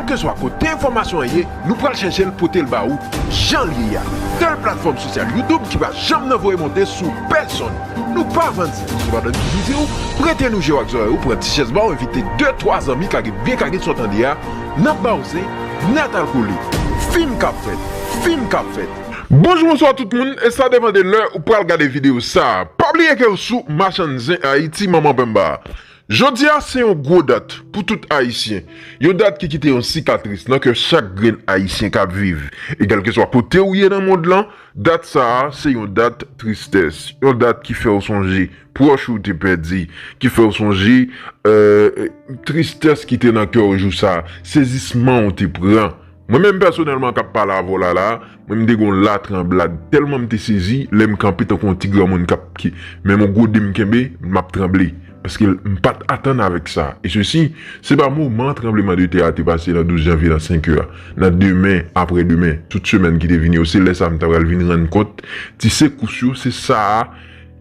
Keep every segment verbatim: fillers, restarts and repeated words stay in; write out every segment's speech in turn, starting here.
Kèlkeswa kote enfòmasyon an ye, nou pral chèche l pote l ba ou jan l ye a. Sèl platfòm sosyal YouTube ki pa janm nan voye monte sou pèsonn. Nou pa vann sèvis, sepandan, nou toujou di w, prete nou je w ak zòrèy ou, pran ti chèz ba w, envite de, twa zanmi, kage byen kage sa w tande a, n ap ba w zen nèt al kole. Fim k ap fèt, fim k ap fèt. Bonjou, bonswa tout moun, e sa depann de lè ou pral gade videyo sa a. Pa bliye ke w sou Machann Zen Ayiti, Manman Penba. Jodi a se yon gwo dat pou tout Ayisyen. Yon dat ki kite yon sikatris nan kè chak grenn Ayisyen k ap viv. E kèlkeswa kote w ye nan mond lan, dat sa a se yon dat tristès. Yon dat ki fè w sonje pwòch ou te pèdi, ki fè w sonje, euh, tristès ki te nan kè w jou sa a, sezisman ou te pran. Mwen menm pèsonèlman k ap pale avè w la la, mwen m te gon latranblad tèlman m te sezi, lè m kanpe tankou yon ti granmoun k ap ki, menm yon gode m kenbe, m ap tranble. Paske m pa t atann avèk sa. E sesi, se pa moman tranbleman de tè a te pase nan douz janvye nan senk è a. Nan demen, aprè demen, tout semèn ki te vini yo, se lè sa a m ta pral vin rann kont, ti sekous yo, se sa a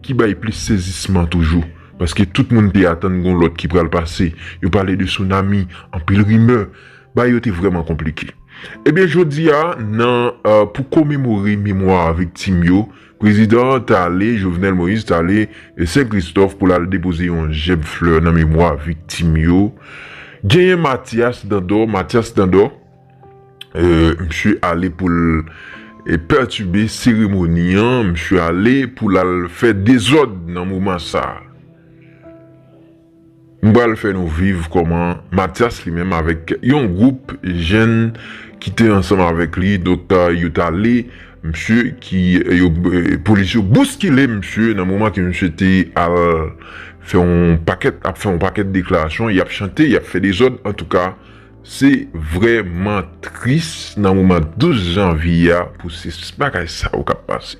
ki bay plis sezisman toujou. Paske tout moun te atann gon lòt ki pral pase. Yo pale de sounami, anpil rimè, bagay yo te vrèman konplike. Ebyen, jodi a, nan, euh, pou komemore memwa viktim yo, prezidan an t ale, Jovenel Moïse t ale, e, Sen Kristòf pou l al depoze yon jèb flè nan memwa viktim yo. Genyen Mathias Dandor, Mathias Dandor, euh, misye ale pou l, e, pètibe seremoni an, misye ale pou l al fè dezòd nan moman sa a. M pral fè nou viv kòman Mathias li menm avèk yon gwoup jèn ki te ansanm avèk li, donk, euh, yo t ale, misye ki, euh, yo, euh, polis yo bouskile misye nan moman ke misye te al fè yon pakèt, ap fè yon pakèt deklarasyon, y ap chante, y ap fè dezòd, antouka, se vrèman tris nan moman douz janvye a pou se bagay sa yo k ap pase.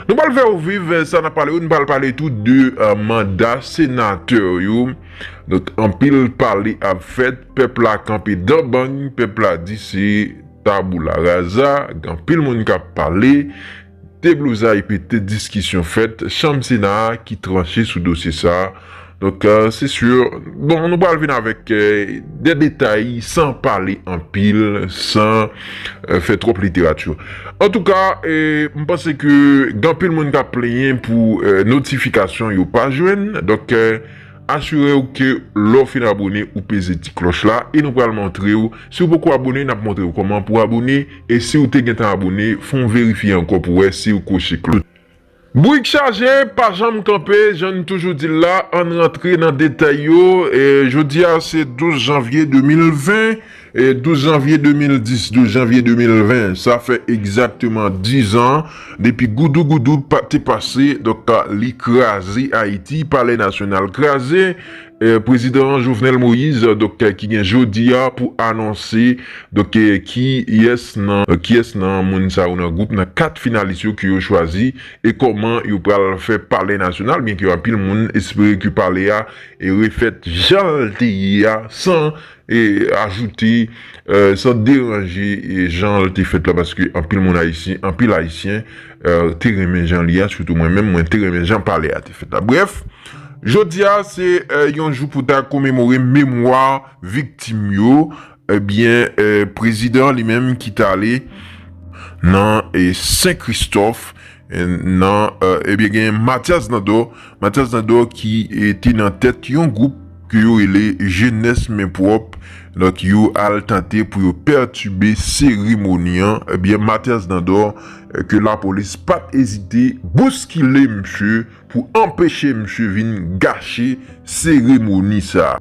Nou pral fè w viv, eh, sa n ap pale yo, nou pral pale tou de, eh, manda senatè yo. Donk, anpil pale ap fèt, pèp la kanpe dan bang, pèp la di se tabula rasa, gen anpil moun k ap pale, deblozay pete, diskisyon fèt, chanm Sena a ki tranche sou dosye sa a. Donk, eh, se si, bon, nou pral vin avèk, eh, de detay san pale anpil, san, eh, fè twòp literati. Antouka, eh, m panse ke gen anpil moun k ap plenyen pou, eh, notifikasyon yo pa jwenn. Donk, eh, asire w ke lè w fin abone, ou peze ti klòch la e nou pral montre w. Si w poko abone, n ap montre w kòman pou abone. E si w te gentan abone, fè w verifye ankò pou wè si w koche klòch. Bourik chaje, pa janm kanpe, jan n toujou di l la, ann rantre nan detay yo. E jodi a, se douz janvye de mil ven, e douz janvye de mil dis, douz janvye de mil ven, sa fè egzakteman diz an depi goudougoudou pa, te pase, donk, li kraze Ayiti, Palè Nasyonal kraze, e, prezidan Jovenel Moïse, donk, ki gen jodi a pou anonse, donk, e, kiyès nan, kiyès nan moun sa yo nan gwoup, nan kat finalis yo ke yo chwazi, e kòman yo pral fè Palè Nasyonal, byen ke anpil moun espere ke palè a, e, refèt jan l te ye a, san, e, ajoute, e, san deranje, e, jan l te fèt la, paske anpil moun ayisyen, anpil ayisyen, e, te renmen jan li a, sitou mwen menm, mwen te renmen jan palè a te fèt la. Brèf, jodi a, se, e, yon jou pou ta komemore memwa viktim yo. Ebyen, e, prezidan li menm ki t ale nan, e, Sen Kristòf, e, nan, e, ebyen, gen Mathias Dandor, Mathias Dandor ki, e, te nan tèt yon gwoup ke yo rele Jenès Men Pwòp. Donk, yo al tante pou yo pètibe seremoni an. Ebyen, Mathias Dandor, e, ke lapolis pa t ezite bouskile misye pou anpeche misye vin gache seremoni sa a.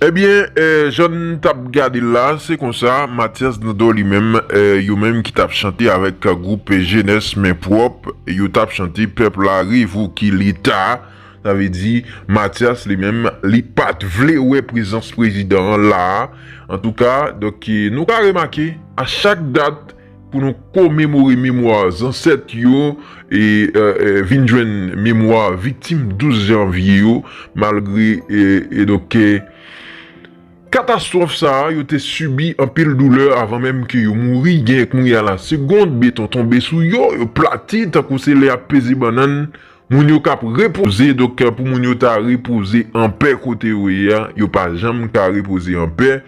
Ebyen, eh, jan n t ap gade l la, se konsa, Mathias Dandor li menm, eh, yo menm ki t ap chante avèk gwoup Jenès Men Pwòp, yo t ap chante pèp la revoke Leta. Sa vle di, Mathias li menm, li pa t vle wè prezans prezidan an la a. Antouka, donk, eh, nou ka remake, a chak dat, pou nou komemore memwa zansèt yo e, e, e vin jwenn memwa viktim douz janvye yo, malgre, e, e donk, e, katastwòf sa a, yo te sibi anpil doulè avan menm ke yo mouri. Gen k mouri a la segond, beton tonbe sou yo, yo plati tankou se lè y ap peze bannann. Moun yo k ap repoze, donk, pou moun yo ta repoze anpè kote yo ye a, yo pa janm ka repoze anpè.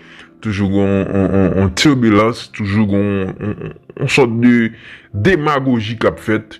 Toujou gon on, on, on tibilans, toujou gon on, on, on sòt de demagoji k ap fèt.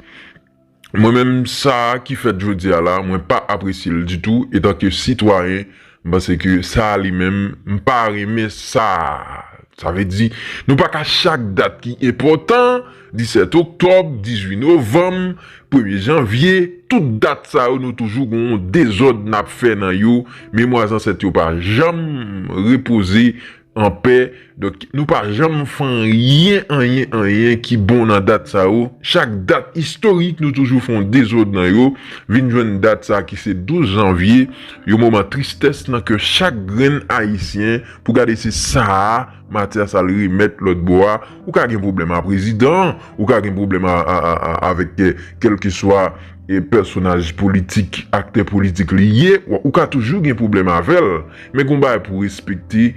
Mwen menm, sa a ki fèt jodi a la, mwen pa apresye l ditou. Etanke sitwayen, m panse ke sa a li menm, m pa renmen sa a. Sa vle di, nou pa ka chak dat ki enpòtan, disèt oktòb, dizuit novanm, premye janvye, tout dat sa yo, nou toujou gon dezòd n ap fè nan yo. Memwa zansèt yo pa janm repoze anpè. Donk, nou pa janm fè anyen, anyen, anyen ki bon nan dat sa yo. Chak dat istorik, nou toujou fè yon dezòd nan yo. Vin jwenn dat sa ki se douz janvye, yon moman tristès nan kè chak grenn Ayisyen, pou gade se sa a Mathias al remèt lòt bò a. Ou ka gen pwoblèm a prezidan an, ou ka gen pwoblèm a, a, a, a, avèk, eh, kèlkeswa, eh, pèsonaj politik, aktè politik li ye, ou, ou ka toujou gen pwoblèm avè l. Men gon bagay pou respekte,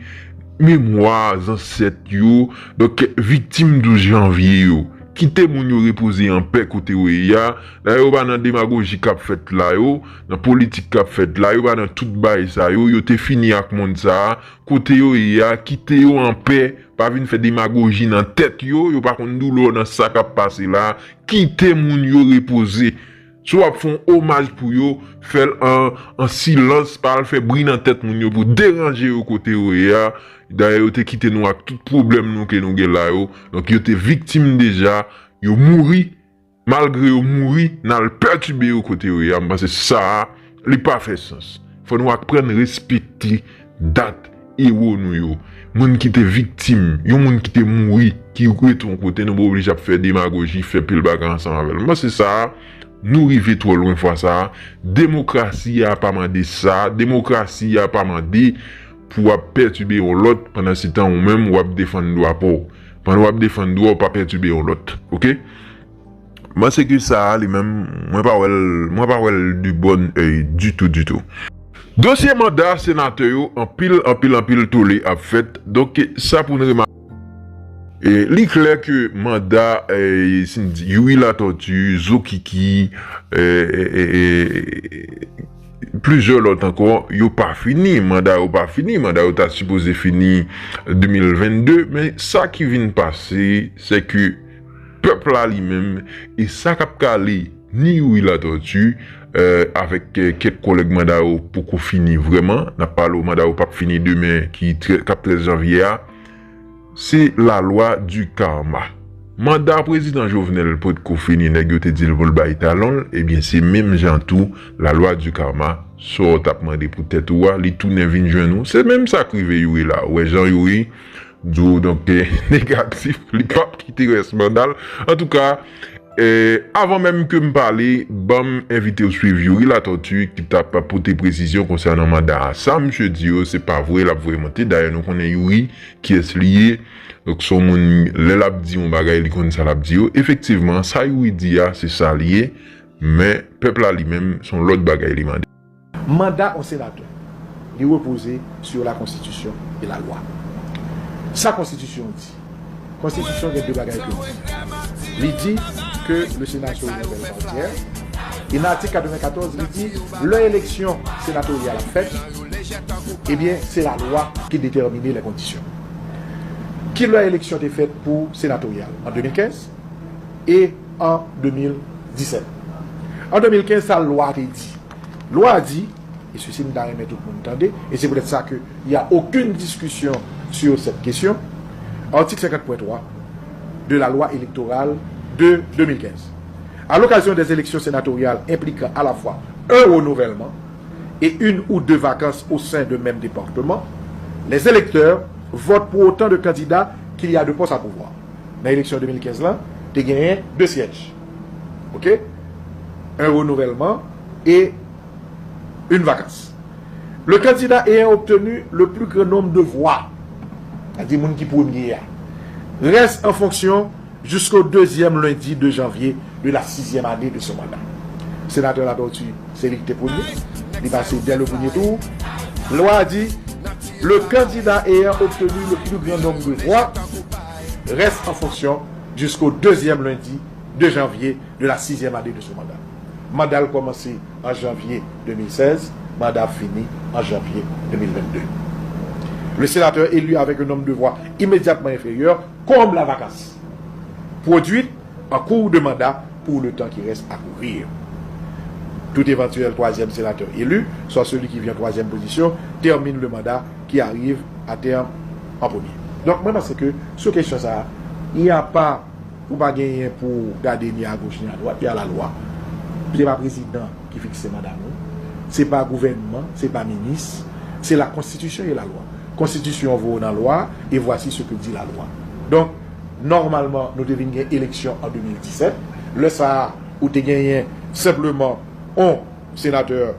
memwa zansèt yo, donk viktim douz janvye yo. Kite moun yo repoze anpè kote yo ye a. Dayè, yo pa nan demagoji k ap fèt la yo, nan politik k ap fèt la, yo pa nan tout bagay sa yo, yo te fini ak mond sa a. Kote yo ye a, kite yo anpè, pa vin fè demagoji nan tèt yo, yo pa konn doulè nan sa k ap pase la, kite moun yo repoze. Si w ap fè yon omaj pou yo, fè l an, an silans, pa al fè bri nan tèt moun yo pou deranje yo kote yo ye a. Dayè, yo te kite nou ak tout pwoblèm nou ke nou gen la yo. Donk, yo te viktim deja, yo mouri. Malgre yo mouri, n al pètibe yo kote yo ye a. M panse sa a, li pa fè sans. Fò nou aprann respekte dat ewo nou yo. Moun ki te viktim, yon moun ki te mouri, ki rete yon kote, nou pa oblije ap fè demagoji, fè pil bagay ansanm avè l. M panse sa a, nou rive twò lwen fwa sa a. Demokrasi a pa mande sa. Demokrasi a pa mande pou w ap pètibe yon lòt, pandan se tan ou menm w ap defann dwa pa w. Pandan w ap defann dwa w, pa pètibe yon lòt. Oke? Mwen se ke sa a, li menm, mwen pa wè l, mwen pa wè l de bòn èy ditou, ditou. Dosye manda senatè yo, anpil, anpil, anpil tole ap fèt. Donk, sa pou n remake. E, li klè ke manda, e, si n di Youri Latortue, Zokiki, e, e, e, e, plizyè lòt ankò, yo pa fini, manda yo pa fini, manda yo ta sipoze fini de mil vennde, men sa ki vin pase, se ke pèp la li menm, e sa k ap kale ni Youri Latortue, e, avèk, e, kèk kòlèg manda yo poko fini vrèman, n ap pale w manda yo p ap fini demen, ki trè-, k ap trèz janvye a, se la loi du karma. Manda prezidan Jovenel potko fini, nèg yo te di l pou l bay talon l, ebyen, se menm jan tou, la loi du karma, sa w t ap mande pou tèt ou a, li tounen vin jwenn ou. Se menm sa k rive Youri la. Ou wè jan Youri di w, donk, negatif, li p ap kite rès manda l. Antouka, e, avan menm ke m pale, ban m envite w swiv Youri Latortue ki t ap pote presizyon konsènan manda a. Sa misye di yo, se pa vre, l ap voye monte. Dayè, nou konnen Youri, kiyès li ye. Donk, se yon moun, lè l ap di yon bagay, li konn sa l ap di yo. Efektivman, sa Youri di a, se sa l ye. Men, pèp la li menm, se yon lòt bagay li mande. Manda yon senatè, li repoze sur la constitution et la loi. Sa konstitisyon an di? Konstitisyon gen de bagay ke li di. Li di ke le Sénat se une nouvelle ordre. E nan atik katrevenkatòz, li di, lè eleksyon senatoryal ap fèt, Ebyen, se lalwa ki detèmine lè kondisyon. Kilè eleksyon te fèt pou senatoryal? An de mil kenz e an de mil disèt. An de mil kenz, sa lwa a te di? Lwa a di, e sesi m ta renmen tout moun tande, e se poutèt sa ke y a aucune discussion sur cette question, article cinquante point trois de la loi électorale de deux mille quinze. À l'occasion des élections sénatoriales impliquant à la fois un renouvellement et une ou deux vacances au sein d'un même département, les électeurs votent pour autant de candidats qu'il y a de postes à pourvoir. Nan eleksyon de mil kenz lan, te genyen de syèj. OK? Un renouvellement et une vacance. Le candidat ayant obtenu le plus grand nombre de voix, c'est-à-dire moun ki premye a, reste en fonction jusqu'au deuxième lundi de janvier de la sixième année de son mandat. Sénateur Latortue, se li ki te premye, li pase dès le premier tour. Lwa a di, le candidat ayant obtenu le plus grand nombre de voix reste en fonction jusqu'au deuxième lundi de janvier de la sixième année de son mandat. Mandat a kòmanse en janvier deux mille seize, mandat a fini en janvier deux mille vingt-deux. Le sénateur élu avec un nombre de voix immédiatement inférieur comble la vacance produite en cours de mandat pour le temps qui reste à couvrir. Tout éventuel troisième sénateur élu, soit celui qui vient en troisième position, termine le mandat qui arrive à terme en premier. Donk, mwen panse ke sou kesyon sa a, y a pa, ou pa genyen pou gade ni a goch ni a dwat, y a la lwa. Se pa prezidan ki fikse manda moun, se pa gouvènman, se pa minis, c'est la constitution et la loi. Konstitisyon voye nan lwa, et voici ce que dit la loi. Donk, nòmalman, nou te vin gen eleksyon an de mil disèt. Lè sa a, ou te genyen senpleman on senatè,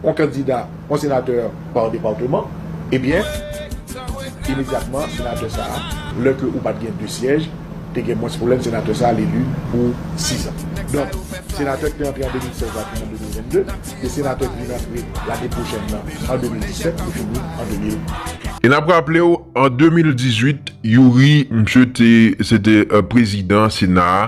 on kandida, on senatè pa depatman, ebyen, imedyatman, senatè sa a, lè ke ou pa t gen de syèj, te gen mwens pwoblèm, senatè sa a, l eli pou sis an. Donk, senatè ki te antre an de mil sèz la fini an de mil vennde, e senatè ki vin antre lane pwochèn nan, an de mil disèt, li fini an de mil. E n ap raple w, an de mil dizuit, Youri, misye te, se te, eh, prezidan Sena a,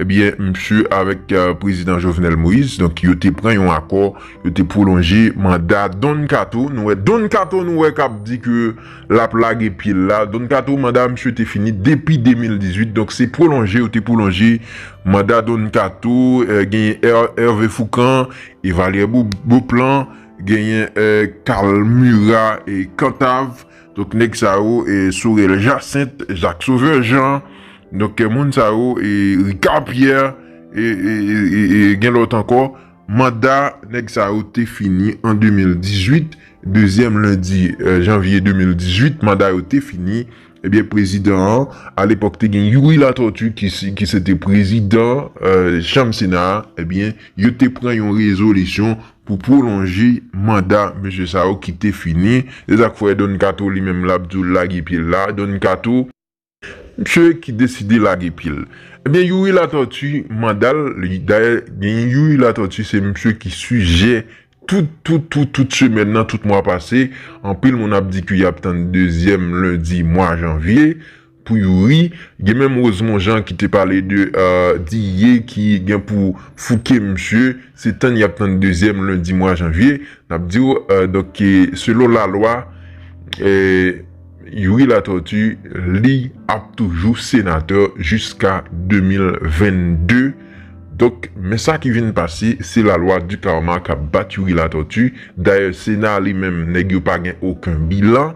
ebyen, misye avèk, eh, prezidan Jovenel Moïse, donk, yo te pran yon akò, yo te pwolonje manda Don Kato. Nou wè Don Kato, nou wè k ap di ke l ap lage pye l la. Don Kato, manda misye te fini depi de mil dizuit, donk, se pwolonje, yo te pwolonje manda Don Kato, eh, genyen Her-, Hervé Fourcand, Evalière Beau-, Beauplan, genyen, eh, Carl Murat e Cantave. Donk, nèg sa yo, eh, Sorel Jacinthe, Jacques Sauveur Jean. Donk, eh, moun sa yo, eh, Ricard Pierre, e, e, e, e, e gen lòt ankò. Manda nèg sa yo te fini an de mil dizuit, dezyèm lendi, eh, janvye de mil dizuit, manda yo te fini. Ebyen, prezidan an, alepòk, te gen Youri Latortue ki se, ki se te prezidan, eh, chanm Sena a. Ebyen, yo te pran yon rezolisyon pou pwolonje manda mesye sa yo ki te fini. Se sa k fè Don Kato li menm l ap di w lage pye l la. Don Kato, misye ki deside lage pye l. Ebyen, Youri Latortue, manda l, li, dayè, gen Youri Latortue, se misye ki sijè tout, tout, tout, tout semèn nan, tout mwa pase, anpil moun ap di ke y ap tann dezyèm lendi mwa janvye pou Youri. Gen menm Rosemond Jean ki te pale de, eh, D A ki gen pou fouke misye, se tann y ap tann dezyèm lendi mwa janvye. N ap di w, eh, donk, eh, selon lalwa, eh, Youri Latortue, li ap toujou senatè jiska de mil vennde. Donk, men sa ki vin pase, se la loi du karma k ap bat Youri Latortue. Dayè, Sena li menm, nèg yo pa gen okenn bilan.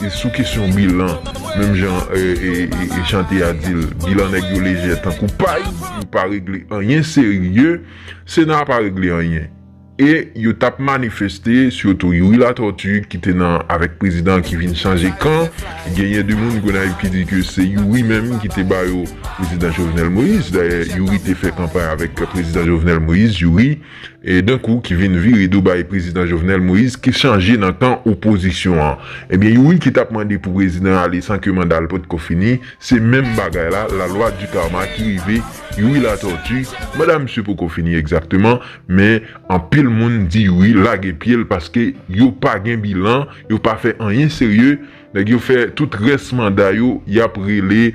E sou kesyon bilan, menm jan, e, e, e, e Chante a di l, bilan nèg yo lejè tankou pay, yo pa regle anyen serye. Sena a pa regle anyen. E yo t ap manifeste, sitou Youri Latortue, ki te nan, avèk prezidan ki vin chanje kan. Genyen de moun Gonayiv ki di ke se Youri menm ki te ba yo prezidan Jovenel Moïse. Dayè, Youri te fè kanpay avèk prezidan Jovenel Moïse, Youri, e, dankou ki vin vire do bay prezidan Jovenel Moïse, ki chanje nan kan opozisyon an. Ebyen, Youri ki t ap mande pou prezidan ale san ke manda l potko fini, se menm bagay la, la loi du karma ki rive Youri Latortue, manda misye poko fini egzakteman, men anpil moun di Youri lage pye l paske yo pa gen bilan, yo pa fè anyen serye, nèg yo fè tout rès manda yo, y ap rele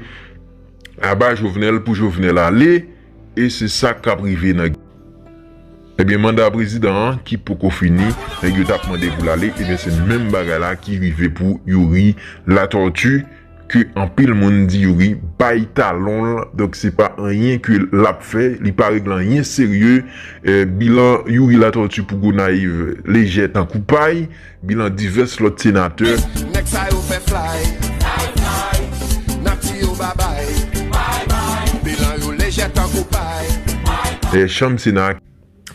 aba Jovenel pou Jovenel ale, e se sa k ap rive nan Ebyen, manda prezidan an ki poko fini, nèg yo t ap mande pou l ale, ebyen, se menm bagay la ki rive pou Youri Latortue, ke anpil moun di Youri bay talon l, donk se pa anyen ke l ap fè, li pa regle anyen serye. Eh, bilan Youri Latortue pou Gonayiv lejè tankou pay, bilan divès lòt senatè. Nèg sa yo fè fly, fly, fly. N ap di yo babay, bay, bay. Bilan yo lejè tankou pay. Eh, chanm Sena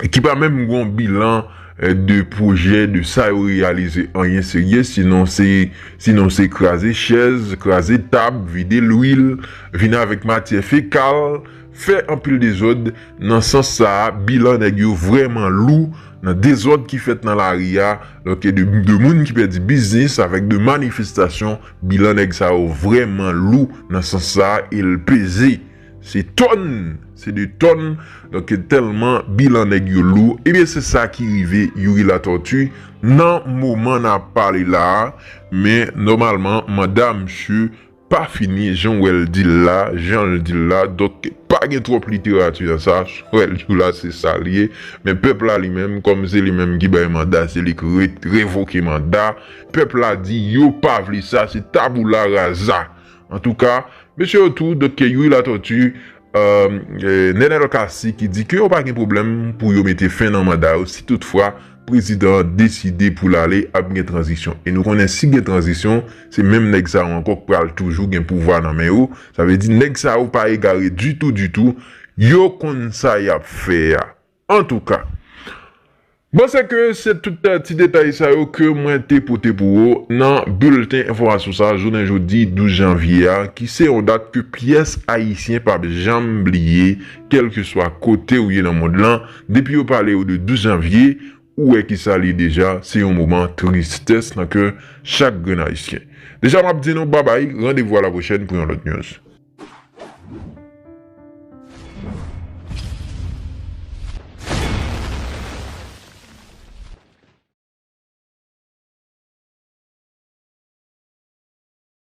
ki pa menm gon bilan, eh, de pwojè, de sa yo reyalize, anyen serye, sinon se, sinon se kraze chèz, kraze tab, vide lwil, vin avèk matyè fekal, fè anpil dezòd. Nan sans sa a, bilan nèg yo vrèman lou nan dezòd ki fèt nan lari a, donk de, de moun ki pèdi biznis avèk de manifestasyon, bilan nèg sa yo vrèman lou nan sans sa a e l peze. Se tòn, se de tòn, donk tèlman bilan nèg yo lou, ebyen se sa ki rive Youri Latortue nan moman n ap pale la a, men nòmalman manda misye pa fini jan w wè l di l la, jan l di l la, donk pa gen twòp literati nan sa, sa w wè l di w la se sa l ye, men pèp la li menm, kòm se li menm ki bay manda, se li k re-, revoke manda, pèp la di yo pa vle sa, se tabula rasa. Antouka, mesye yo tou, donk Youri Latortue, euh, euh, Nenel Cassy ki di ke yo pa gen pwoblèm pou yo mete fen nan manda yo si toutfwa prezidan an deside pou l ale, ap gen tranzisyon. E nou konnen si gen tranzisyon, se menm nèg sa yo ankò k pral toujou gen pouvwa nan men yo. Sa vle di nèg sa yo pa egare ditou, ditou. Yo konn sa y ap fè a. Antouka, bon, se ke se tout, eh, ti detay sa yo ke mwen te pote pou ou nan bilten enfòmasyon sa a, jounen jodi douz janvye a, ki se yon dat ke pyès ayisyen p ap janm bliye, kèlkeswa kote ou ye nan mond lan, depi yo pale ou de douz janvye, ou wè ki sa l ye deja, se yon moman tristès nan kè chak grenn ayisyen. Deja, m ap di nou babay, randevou a la pwochèn pou yon lòt news.